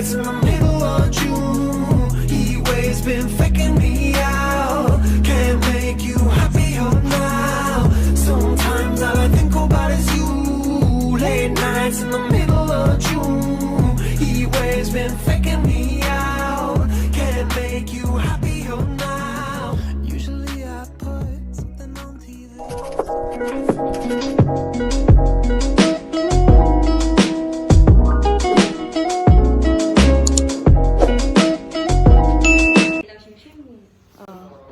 nights in the middle of June. Heat waves been faking me out. Can't make you happier now. Sometimes all I think about is you. Late nights in the middle of June. Heat waves been faking me out. Can't make you happier now. Usually I put something on TV.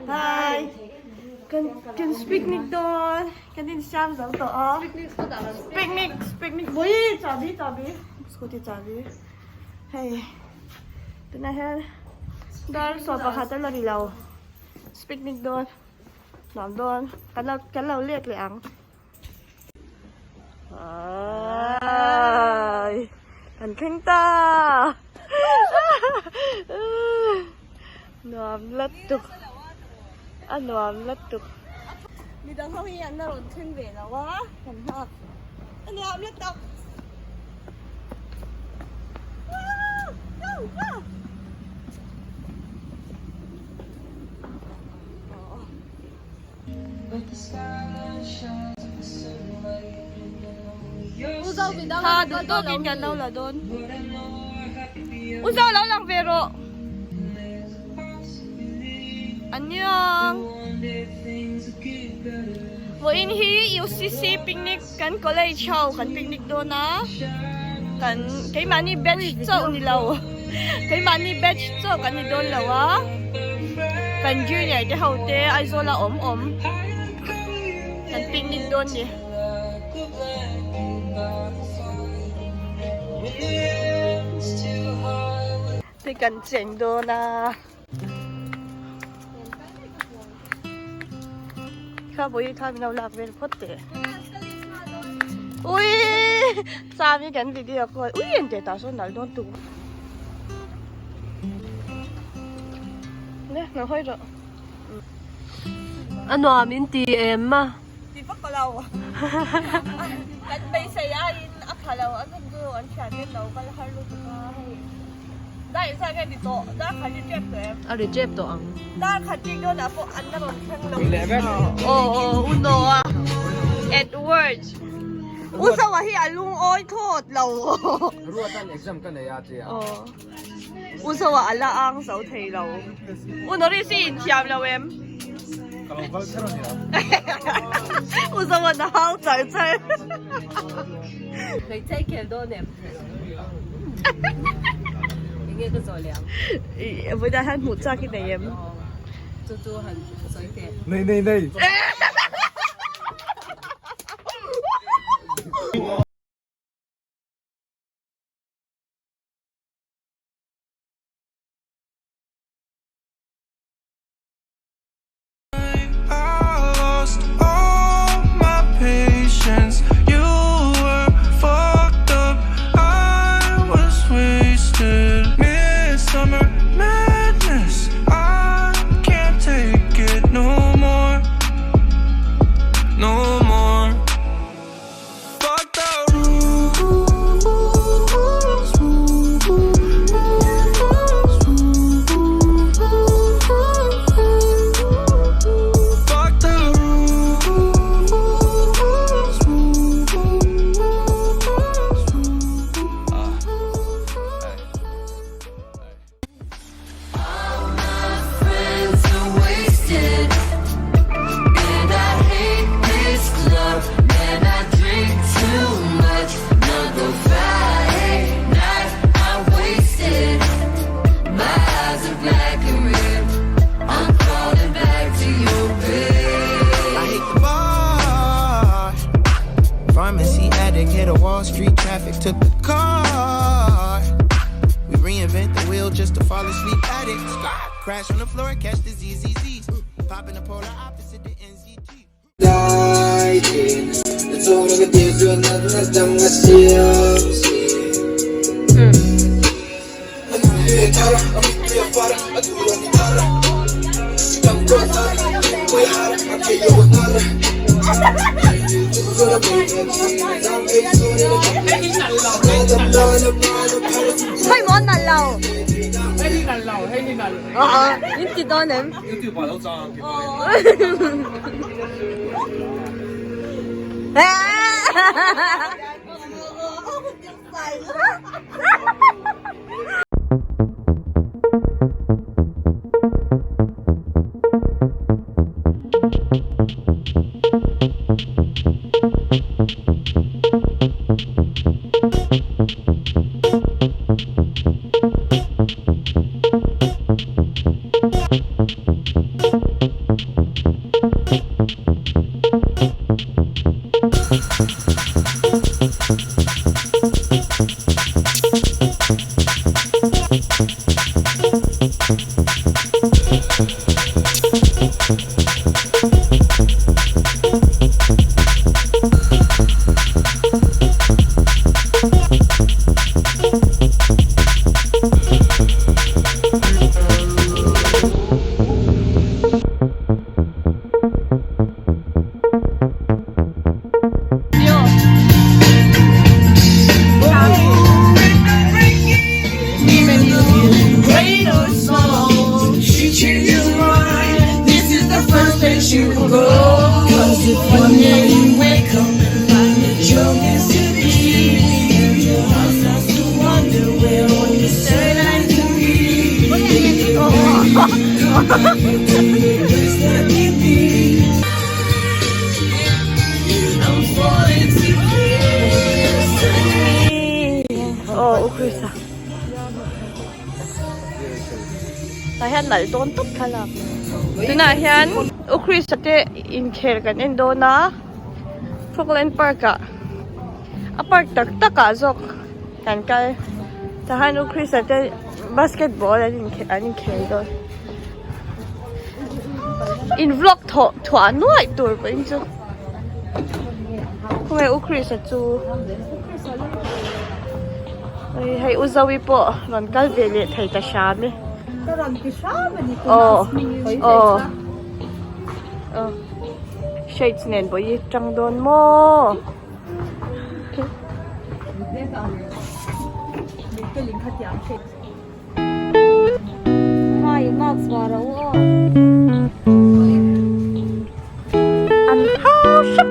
Hi! Kan kan picnic dawn kan insiam zo tawh a picnic picnic pui chahbi chahbi scooty chahbi hei tunah hian dar sawm pakhat a la ri lo picnic dawn nuam dawn kan lo kan lo let leh ang. Ai kan thleng ta nuam la tuk a nuam la tuk midang ho hi an la rawn thleng ve lo a kan nghak a nuam la tak Tha duh tawkin kan lo la dawn. U Zo lo lang ve rawh. Aniang. Vawiin hi UCC picnic kan college ho kan picnic dawn a. Kan keimahni batch chauh ni lo. Keimahni batch chauh kan ni dawn lo a. Kan junior te ho te Aizawl a awm awm kan picnic dawn ni. Tui kan cheng dawn a. Kha vawi kha min lo lak vel phawt teh. Ui Chami kan video call ui en teh tah sawn nal dawn tuk. Ne na hawi rawh. A nuam in ti em a. Ti vak ka lo. Kan beisei aiin a pha lo a zun chu an thian em lo kal har lutuk a hei. Dar in zat nge ni tawh dar khat ri tep tawh em? A ri tep tawh ang. Dar khat rik dawnah pawh an la rawn thleng lo. Aw aw u Noah Edward U Zoa hi a lungawi thawt lo. Ruatan exam ka nei a tia. Aw U Zoa a la ang zo thei lo. U Norris i inthiam lo em? Ka lo kal kher a nia. U Zoa na hau char char. Hmeichhe i khel dawn em? Enge ka zawh leh ang? I vawidah hian hmuh chak i nei em? Chu chu han sawi teh. Nei nei nei. Hei maw nal lo. Hei hi nalh lo, hei hi nalh. In ti dawn em? YouTube ah lo chang ang keimah Aw u Krista Tah hian nalh dawn tawp thlalak Tunah hian u Krista te inkhel kan en dawn a Falkland Park ah a park tak tak ah zawk kan kal tah hian u Krista te basketball an inkhel an inkhel dawn in vlog thawh thuah nuaih tur pawh in chu khawnge u Krista chu hei u Zoe pawh rawn kal ve leh thei ta hram e aw aw aw shades nen pawh hi tang dawn maw. An hau hrep.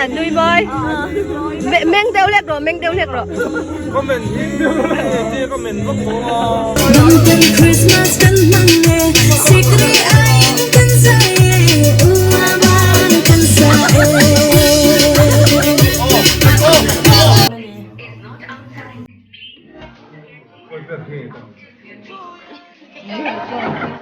Nui mawi meng deuh hlek rawh meng deuh hlek rawh. Comment hi comment vak tawh a.